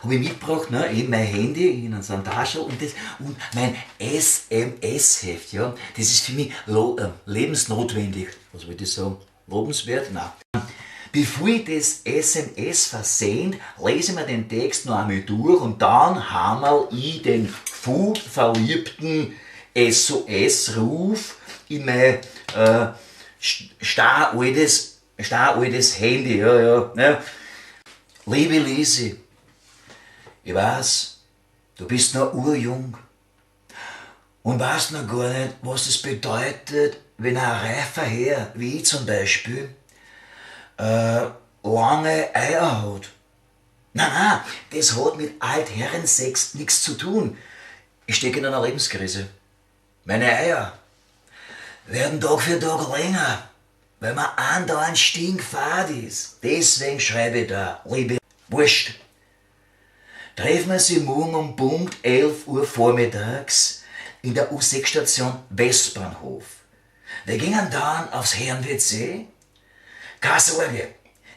Habe ich mitgebracht, ne, eben mein Handy in so einem Taschel und, das, und mein SMS-Heft. Ja. Das ist für mich lebensnotwendig. Was wollte ich sagen? Lobenswert? Nein. Bevor ich das SMS versend, lese ich mir den Text noch einmal durch und dann hammerl ich den verliebten SOS-Ruf in mein staraltes Handy. Ja, ja, ja. Liebe Lisi, ich weiß, du bist noch urjung und weißt noch gar nicht, was das bedeutet, wenn ein reifer Herr, wie ich zum Beispiel, lange Eier hat. Nein, nein, das hat mit Altherrensex nichts zu tun. Ich stecke in einer Lebenskrise. Meine Eier werden Tag für Tag länger, weil mir andauernd stinkfad ist. Deswegen schreibe ich da, liebe Wurscht. Treffen wir sie morgen um Punkt 11 Uhr vormittags in der U6-Station Westbahnhof. Wir gingen dann aufs Herren-WC. Keine Sorge,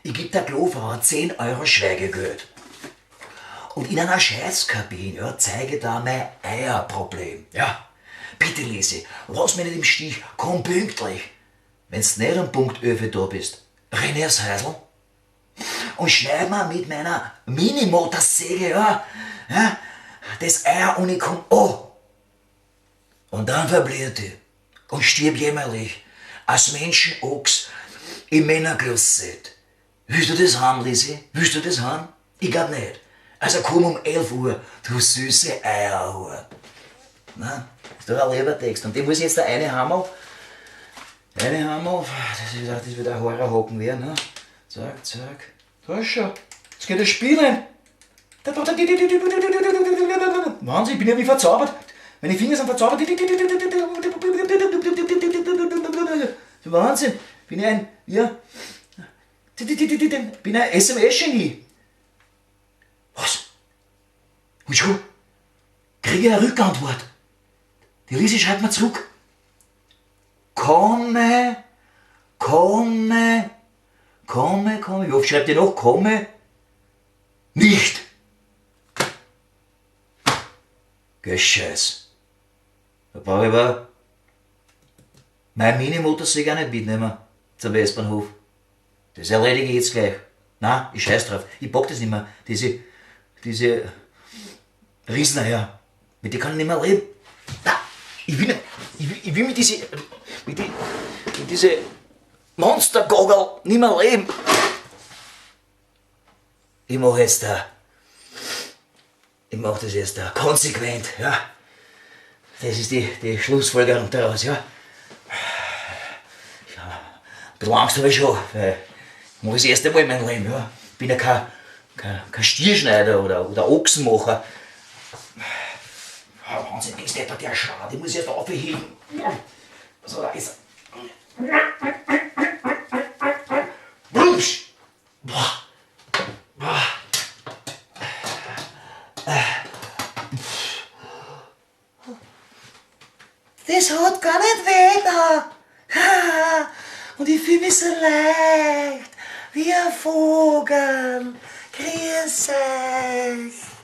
ich geb der Klofrau 10 Euro Schweigegeld. Und in einer Scheißkabine, ja, zeige da mein Eierproblem. Ja, bitte Lisi, lass mich nicht im Stich, komm pünktlich. Wenn's nicht um Punkt 11 da bist, renn ich aufs Häusl und schneid mir mit meiner Mini-Motorsäge, ja, ja, das Eierunikum an. Und dann verblieb ich und stirb jämmerlich als Menschenochs im Männerklosett. Willst du das haben, Lisi? Willst du das haben? Ich glaub nicht. Also komm um 11 Uhr, du süße Eierhure. Na, ist doch ein lieber Text. Und den muss ich jetzt da eine Hammer. Eine Hammer, das wird ein Horrorhocken werden. Ne? Zack, zack. Da ist schon. Jetzt geht das Spielen. Wahnsinn, ich bin ja wie verzaubert. Meine Finger sind verzaubert. Wahnsinn. Bin ich ein, ja, bin ein SMS-Genie. Was? Und schon kriege ich eine Rückantwort. Die Lisi schreibt mir zurück. Komme, komme, komme, komme. Wie oft schreibt die noch? Komme nicht. Gescheiß. Da brauche ich aber mein Mini-Motorsäge auch nicht mitnehmen zum Westbahnhof. Das erledige ich jetzt gleich. Nein, ich scheiß drauf. Ich pack das nicht mehr. Diese Rieseneier. Mit denen kann ich nicht mehr leben. Nein, ich will nicht. Ich will mit diese Monstergogel nicht mehr leben. Ich mach jetzt da. Ich mach das jetzt da. Konsequent, ja. Das ist die Schlussfolgerung daraus, ja. Ja, ein bisschen Angst habe ich schon, weil ich mache das erste Mal in meinem Leben, ja. Ich bin ja kein Stierschneider oder Ochsenmacher. Oh, Wahnsinn, ist der der Schade, ich muss erst aufheben. So, da ist er. Blumsch! Boah. Boah. Das hat gar nicht weh da. Und ich fühle mich so leicht, wie ein Vogel. Grüß euch.